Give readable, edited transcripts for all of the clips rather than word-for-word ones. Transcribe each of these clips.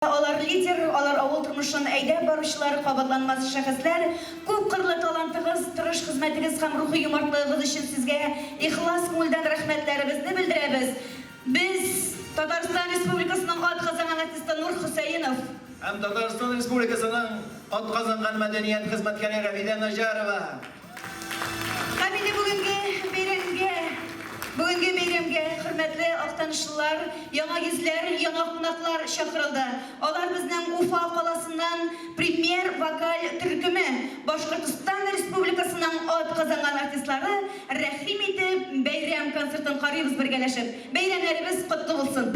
Алар лидер, алар авыл тормышын әйдәп баручылар, кабатланмас шәхесләр. Күпкырлы талантыгыз, тырыш хезмәтегез һәм рухи юмартлыгыгыз өчен сезгә ихлас күңелдән рәхмәтләребезне белдерәбез. Без, Татарстан Республикасының атказанган артисты Нур Хөсәенов. Һәм Татарстан Республикасының атказанган мәдәният хезмәткәре Рәфидә Наҗарова. Һәм инде бүгенге бәйрәмгә, бүгенге бәйрәмгә хөрмәтле актанышлылар, яңа йөзләр, яңа кунаклар чакырылды. Алар безнең Уфа каласыннан Премьер вокаль төркеме, Башкортстан Республикасының атказанган артистлары, рәхим итеп, бәйрәм концертын карыйбыз бергәләшеп. Бәйрәмнәребез котлы булсын!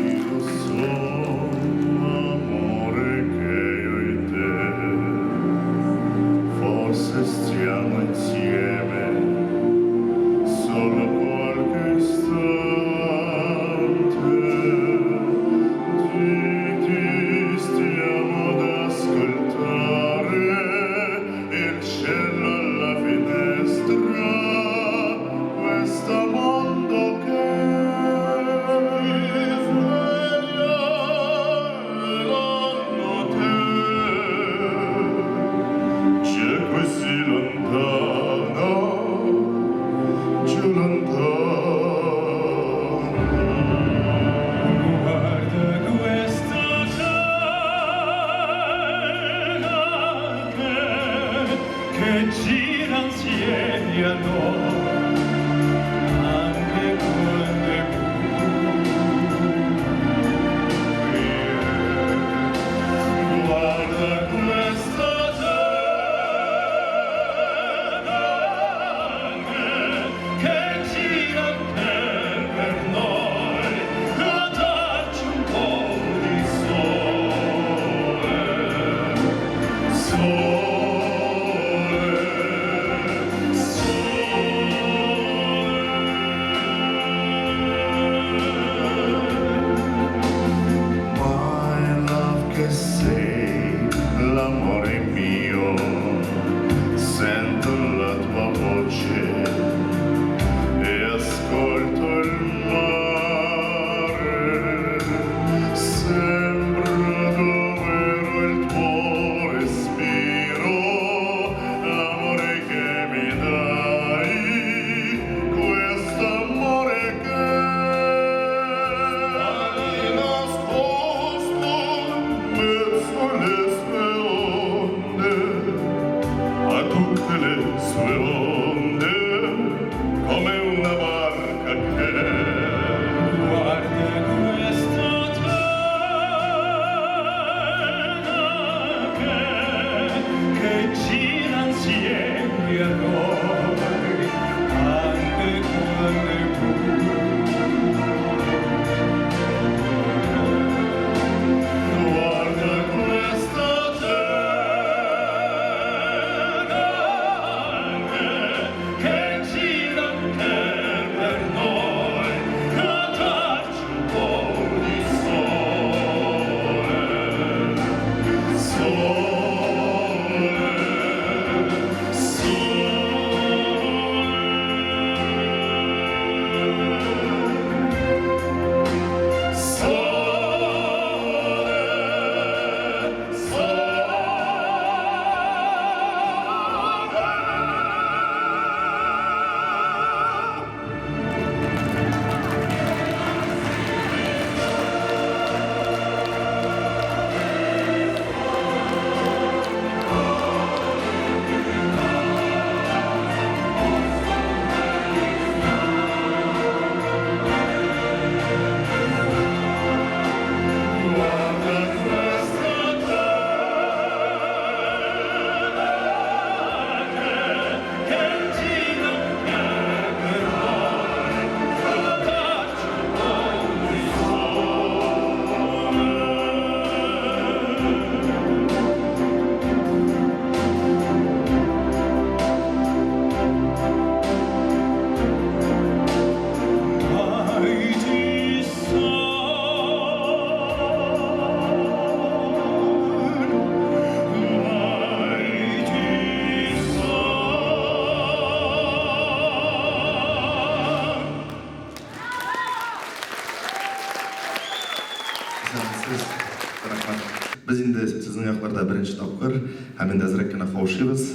Без инде сезнең якларда беренче тапкыр һәм инде әзрәк кенә каушыйбыз.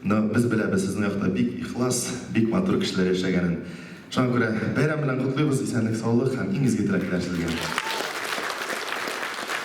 Но без беләбез, сезнең якта бик ихлас, бик матур кешеләр яшәгәнен. Шуңа күрә бәйрәм белән котлыйбыз, исәнлек-саулык һәм иң изге теләкләр сезгә.